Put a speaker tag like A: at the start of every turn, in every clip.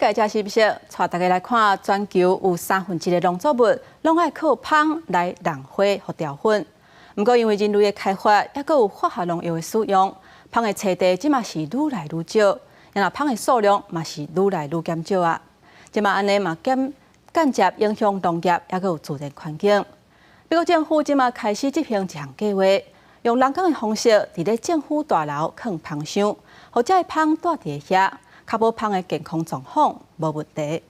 A: 世界是不是？帶大家來看，全球有三分之一的農作物攏愛靠蜂來弄花予授粉。毋過因為人類的開發，抑閣有化學農藥的使用，蜂的棲地這馬是愈來愈少，然後蜂的數量嘛是愈來愈減少啊。這馬按呢嘛間間接影響農業，抑閣有自然環境。美國政府這馬開始執行一項計劃，用人工的方式，佇咧政府大樓囥蜂箱，予這个蜂蹛佇遐，確保蜂的健康狀況無問題。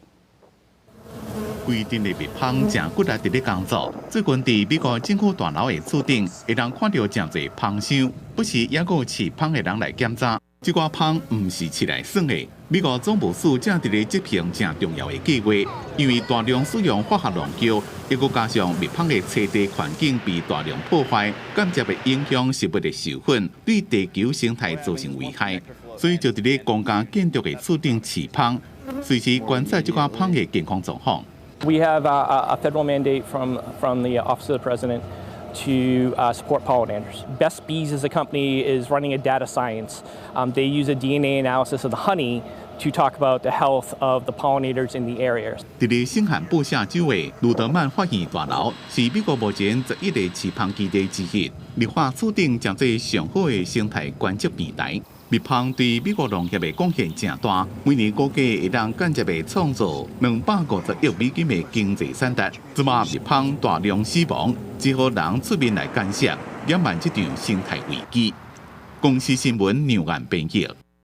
B: 規陣的蜜蜂誠骨力佇咧工作。最近佇美國政府大樓的厝頂，會當看著誠濟蜂箱，不時猶閣有飼蜂的人來檢查。這寡蜂毋是飼來耍的。美國總務署正佇咧執行誠重要的計劃，因為大量使用化學農藥，抑閣加上蜜蜂的棲地環境被大量破壞，間接會影響植物的授粉，對地球生態造成危害。所以就佇咧公家建築的厝頂飼蜂，隨時觀察這寡蜂的健康狀況。
C: We have a federal mandate from the Office of the President to support pollinators. Best Bees as a company is running a data science. They use a DNA analysis of the honey to talk about the health of the pollinators in the area.
B: 佇咧新罕布夏州的魯德曼法院大樓是美國目前11個飼蜂基地之一，綠化厝頂誠做上好的生態觀測平台。蜜蜂對美國農業的貢獻誠大，每年估計會當間接的創造250億美金的經濟產值。這馬蜜蜂大量死亡，只好人出面來干涉，減慢這場生態危機。公視新聞梁岸編譯。